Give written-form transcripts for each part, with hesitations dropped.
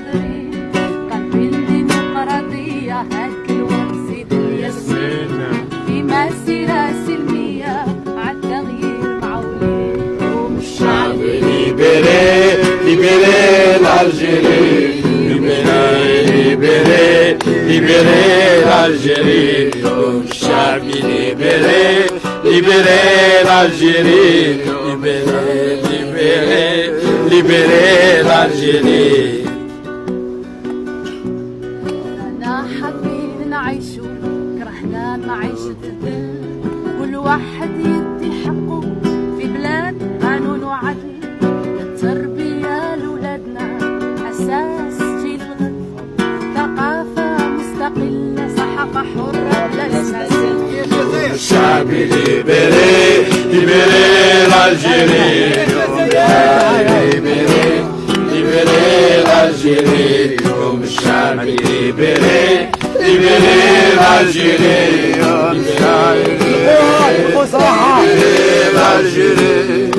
حاضرين، طالبين ديمقراطية، هاك الورد سيد الياسمين، في مسيرة سلمية عالتغيير معولين. الشعب libérez, libérez l'Algérie, libérez, libérez, libérez l'Algérie. الشعب libérez, libérez l'Algérie, libérez, libérez, libérez l'Algérie. أنا حابين نعيشو، كرهنا معيشة الذل، كل واحد يدي حقه في بلاد قانون وعدل. التربية لولادنا أساس جيل الغد، ثقافة مستقلة، صحافة حرة بلا سناسل. الشعب libérez, libérez l'Algérie, libérez, libérez l'Algérie. الشعب libérez, libérez l'Algérie, libérez l'Algérie.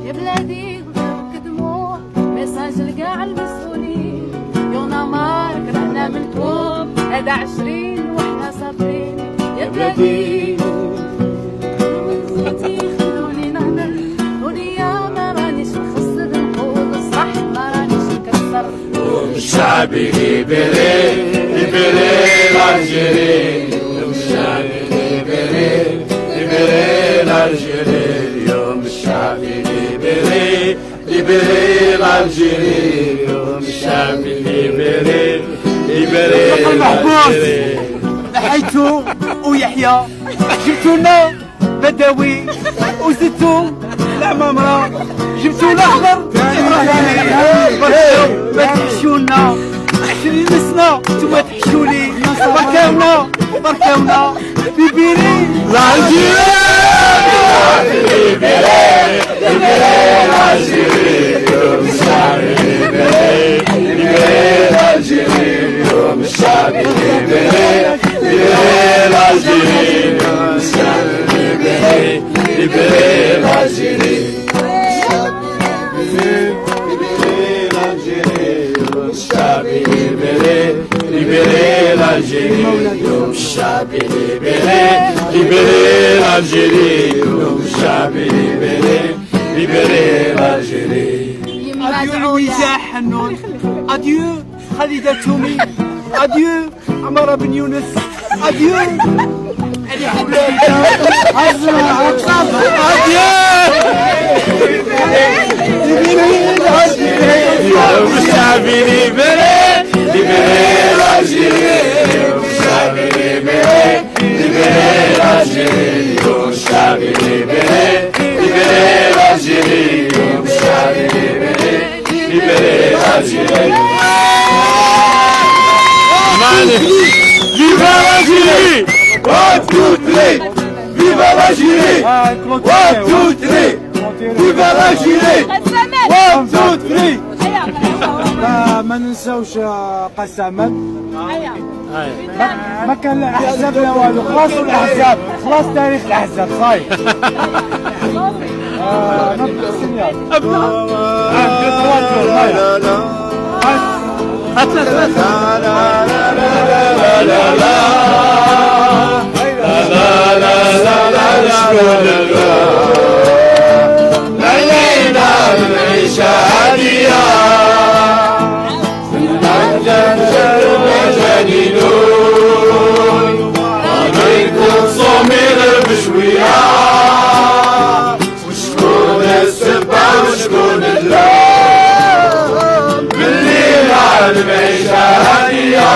يا بلادي غيرك دموع، message لقاع المسؤولين، y en a marre، كرهنا منكم، هذا 20 واحنا صابرين. يا بلادي صوتي خلوني نهدر، ونيا ما رانيش نخسر، نقول الصح ما رانيش نكسر. الشعب libérez, libérez l'Algérie. الشعب libérez, libérez l'Algérie. يوم الشعب libérez, libérez l'Algérie. يوم الشعب libérez, libérez l'Algérie. نحيتو أويحيى، جبتوا لنا بدوي، وزدتوا العمامرة، جبتوا الاخضر. ما تحشونا، 20 سنة نتوما تحشوا لي، بركاونا بركاونا، libérez L'Algérie. Libérez, libérez l'Algérie. الشعب libérez, libérez l'Algérie. يوم الشعب libérez, libérez l'Algérie. الشعب libérez, libérez l'Algérie. Libérez l'Algérie. الشعب libérez, libérez l'Algérie. يوم الشعب libérez, libérez l'Algérie. يوم الشعب libérez, libérez l'Algérie. Adieu لويزا حنون، adieu خليدة تومي، adieu عمارة بن يونس، adieu علي حبلان، adieu libérez l'Algérie. يوم الشعب libérez, libérez l'Algérie. يوم الشعب libérez, libérez l'Algérie. يوم الشعب libérez, libérez l'Algérie. يوم الشعب libérez, libérez l'Algérie. Vive l'Algérie! One, two, three! Vive l'Algérie! One, two, three! Vive l'Algérie! One, two, three! ما ننساوش قسما ما كان لا احزاب لا والو، خلاص الاحزاب، خلاص تاريخ الاحزاب صاي. نبدا ال signal. ابدا، 1 2 3 4. لا لا لا لا لا لا لا لا، علينا المعيشة هادية، مجانين غادي غير بشوية، وشكون السبة وشكون اللوم بالليل على المعيشة هادية؟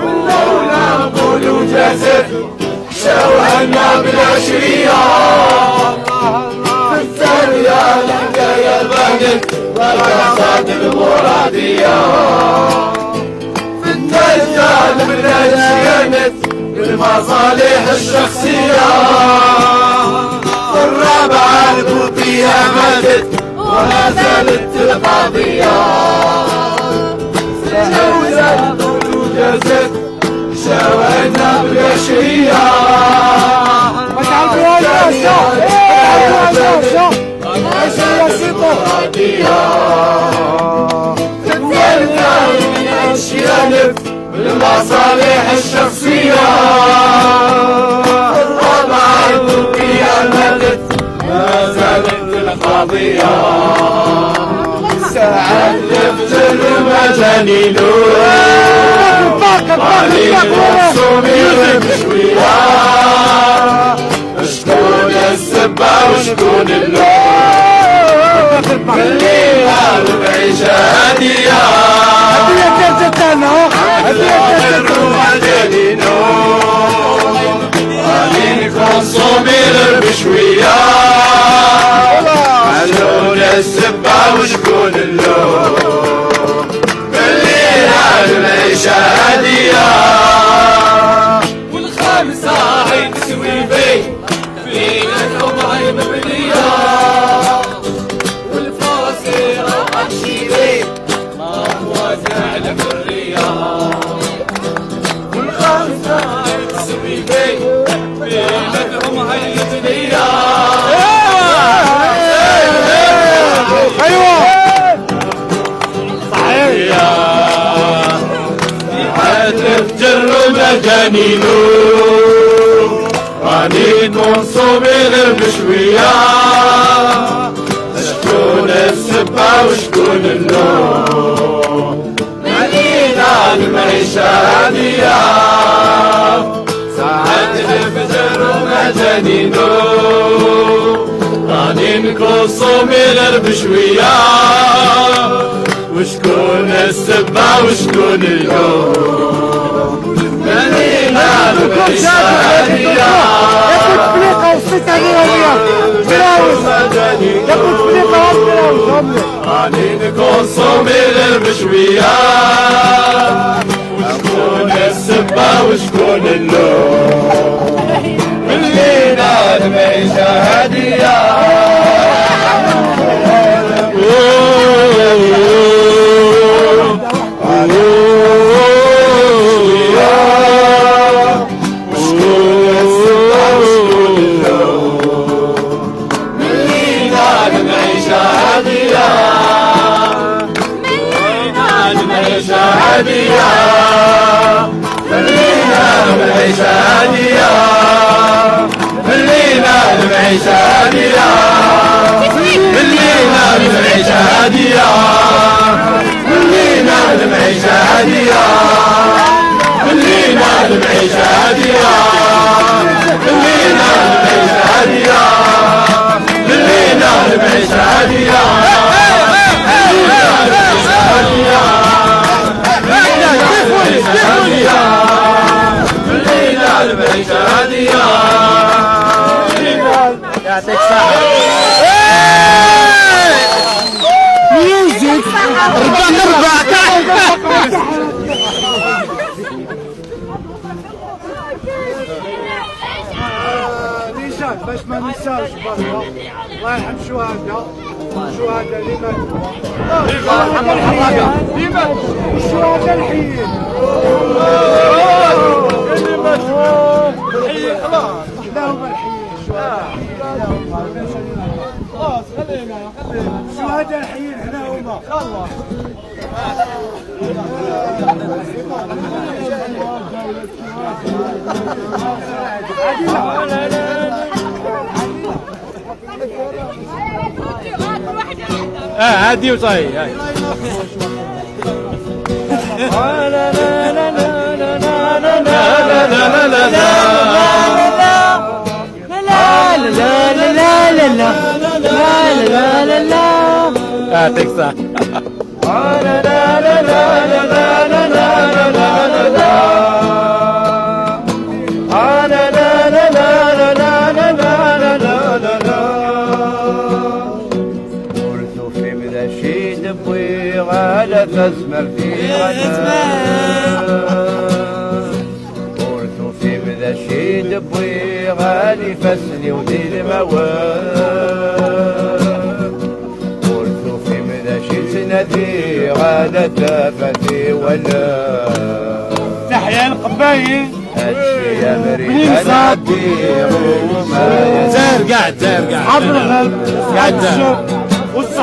الأولى نقولوا جازت، شاوها لنا بالعشرية. في الثانية الحكاية بانت والقصاد المرادية. في الثالثة البلاد شيانت بالمصالح الشخصية. في الرابعة البوطية ماتت ولا زالت القضية. الأولى نقولوا جازت، شاوها لنا بالعشرية. ما تعرفوهاش، ما تعرفوهاش. الديمقراطية تتولى من 20,000 بالمصالح الشخصية. الرابعة تركيا ماتت، ما زالت القضية. ساعات الفجر مجاني علي شوية. شكون السبة وشكون اللوم؟ خلينا المعيشة هادية. هذه الدرجة تاعنا، هذه الدرجة. غادي نكونسومي غير بشوية. شكون السبة وشكون اللوم؟ خلينا المعيشة هادية. والخامسة هي تسوي بي فينا الأم مبنية، والفاصلة archivée ما هو تاع الحرية. والخامسة هي تسوي بي فينا الأم هي مبنية. ايوه. الفجر مجاني راني كونسومي غير بشوية. شكون السبة وشكون اللوم؟ ملينا المعيشة هادية. ساعات الفجر ومجاني راني نكونسومي غير بشوية. وشكون السبة وشكون اللوم؟ ملينا المعيشة هادية. يا بوتفليقه وصيت عليها وياك مراوز، يا بوتفليقه مراوز. راني نكونسومي غير بشوية. وشكون السبة وشكون اللوم؟ ملينا المعيشة هادية. وشكون اللوم؟ ملينا المعيشة هادية. ملينا المعيشة هادية. ملينا المعيشة هادية. ملينا المعيشة هادية. ملينا المعيشة هادية. ملينا المعيشة هادية. ملينا المعيشة هادية. ملينا المعيشة هادية. ملينا المعيشة هادية. ملينا المعيشة هادية. ملينا المعيشة هادية. ملينا المعيشة هادية. يعطيك الصحة. music ربع ربع. نيشان باش ما ننساوش برا، الله يرحم الشهداء، الشهداء اللي ماتوا، الله يرحم الحراقة اللي ماتوا، والشهداء الحيين اللي ماتوا حي خلاص. لا هما الحيين، الشهداء الحيين خلاص، خلينا خلينا. الشهداء الحيين هنا هما. اه عادي وصحيح. لا لا لا لا لا لا لا لا لا لا. لا لا لا لا لا لا لا لا لا. يعطيك الصحة. لا لا لا لا لا لا لا لا لا لا لا لا لا لا لا لا لا لا لا. قلت في مذا دبوي غالا تزمر في غدا. قلت في مذا دبوي غالي فسني ودي الموال. قلت في مذا سندي غالا تفتي ولا تحيا القبايل. هادشي يا مريم. بني مصاب. وما زار قاعد زار قاعد حفر الغرب قاعد. والشرق.